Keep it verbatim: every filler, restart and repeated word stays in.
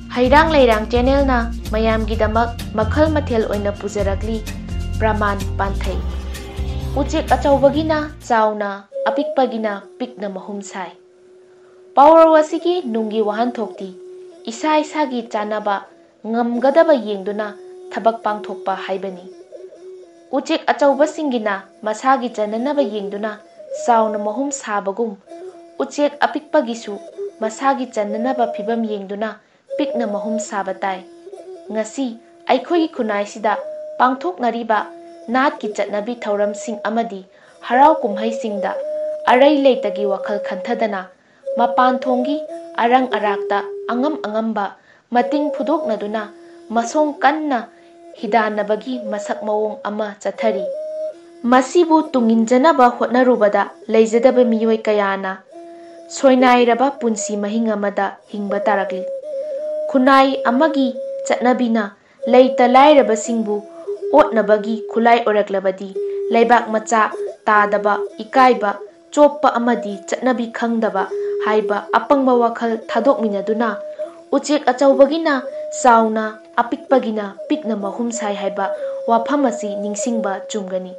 ꯍꯩꯔꯥꯡ ꯂꯩꯔꯥꯡ ꯆꯦꯅꯦꯜꯅ ꯃꯌꯥꯝꯒꯤꯗꯃꯛ ꯃꯈꯜ ꯃꯊꯦꯜ ꯑꯣꯏꯅ ꯄꯨꯖꯔꯛꯂꯤ ꯄ꯭ꯔꯃꯥꯟ ꯄꯥꯟꯊꯩ꯫ ꯎꯆꯦꯛ ꯑꯆꯧꯕꯒꯤꯅ ꯆꯥꯎꯅ, ꯑꯄꯤꯛꯄꯒꯤꯅ ꯄꯤꯛꯅ ꯃꯍꯨꯝ ꯁꯥꯏ꯫ ꯄꯥꯎꯔꯧ ꯑꯁꯤꯒꯤ ꯅꯨꯡꯒꯤ ꯋꯥꯍꯟꯊꯣꯛꯇꯤ ꯏꯁꯥ ꯏꯁꯥꯒꯤ ꯆꯥꯅꯕ ꯉꯝꯒꯗꯕ ꯌꯦꯡꯗꯨꯅ ꯊꯕꯛ ꯄꯥꯡꯊꯣꯛꯄ ꯍꯥꯏꯕꯅꯤ꯫ ꯎꯆꯦꯛ ꯑꯆꯧꯕꯁꯤꯡꯒꯤꯅ ꯃꯁꯥꯒꯤ ꯆꯟꯅꯅꯕ ꯌꯦꯡꯗꯨꯅ ꯆꯥꯎꯅ ꯃꯍꯨꯝ ꯁꯥꯕꯒꯨꯝ, ꯎꯆꯦꯛ ꯑꯄꯤꯛꯄꯒꯤꯁꯨ ꯃꯁꯥꯒꯤ ꯆꯟꯅꯅꯕ ꯐꯤꯕꯝ ꯌꯦꯡꯗꯨꯅ ꯄꯤꯛꯅ ꯃꯍꯨꯝ ꯁꯥꯕ ꯇꯥꯏ꯫ ꯉꯁꯤ ꯑꯩꯈꯣꯏꯒꯤ ꯈꯨꯟꯅꯥꯏꯁꯤꯗ ꯄꯥꯡꯊꯣꯛꯅꯔꯤꯕ ꯅꯥꯠꯀꯤ ꯆꯠꯅꯕꯤ ꯊꯧꯔꯝꯁꯤꯡ ꯑꯃꯗꯤ ꯍꯔꯥꯎ ꯀꯨꯝꯍꯩꯁꯤꯡꯗ ꯑꯔꯩ ꯂꯩꯇꯒꯤ ꯋꯥꯈꯜ ꯈꯟꯊꯗꯅ ꯃꯄꯥꯟ ꯊꯣꯡꯒꯤ ꯑꯔꯪ ꯑꯔꯥꯛꯇ ꯑꯉꯝ ꯑꯉꯝꯕ ꯃꯇꯤꯡ ꯐꯨꯗꯣꯛꯅꯗꯨꯅ ꯃꯁꯣꯡ ꯀꯟꯅ ꯍꯤꯗꯥꯟꯅꯕꯒꯤ ꯃꯁꯛ ꯃꯑꯣꯡ ꯑꯃ ꯆꯠꯊꯔꯤ꯫ ꯃꯁꯤꯕꯨ ꯇꯨꯡꯏꯟꯖꯅꯕ ꯍꯣꯠꯅꯔꯨꯕꯗ ꯂꯩꯖꯗꯕ ꯃꯤꯑꯣꯏ ꯀꯌꯥꯅ ꯁꯣꯏꯅꯥꯏꯔꯕ ꯄꯨꯟꯁꯤ ꯃꯍꯤꯡ ꯑꯃꯗ ꯍꯤꯡꯕ ꯇꯥꯔꯛꯂꯤ꯫ ꯈꯨꯟꯅꯥꯏ ꯑꯃꯒꯤ ꯆꯠꯅꯕꯤꯅ ꯂꯩꯇ ꯂꯥꯏꯔꯕꯁꯤꯡꯕꯨ ꯑꯣꯠꯅꯕꯒꯤ ꯈꯨꯠꯂꯥꯏ ꯑꯣꯏꯔꯛꯂꯕꯗꯤ ꯂꯩꯕꯥꯛ ꯃꯆꯥ ꯇꯥꯗꯕ, ꯏꯀꯥꯏꯕ, ꯆꯣꯞꯄ ꯑꯃꯗꯤ ꯆꯠꯅꯕꯤ ꯈꯪꯗꯕ ꯍꯥꯏꯕ ꯑꯄꯪꯕ ꯋꯥꯈꯜ ꯊꯥꯗꯣꯛꯃꯤꯟꯅꯗꯨꯅ ꯎꯆꯦꯛ ꯑꯆꯧꯕꯒꯤꯅ ꯆꯥꯎꯅ, ꯑꯄꯤꯛꯄꯒꯤꯅ ꯄꯤꯛꯅ ꯃꯍꯨꯝ ꯁꯥꯏ ꯍꯥꯏꯕ ꯋꯥꯐꯝ ꯑꯁꯤ ꯅꯤꯡꯁꯤꯡꯕ ꯆꯨꯝꯒꯅꯤ꯫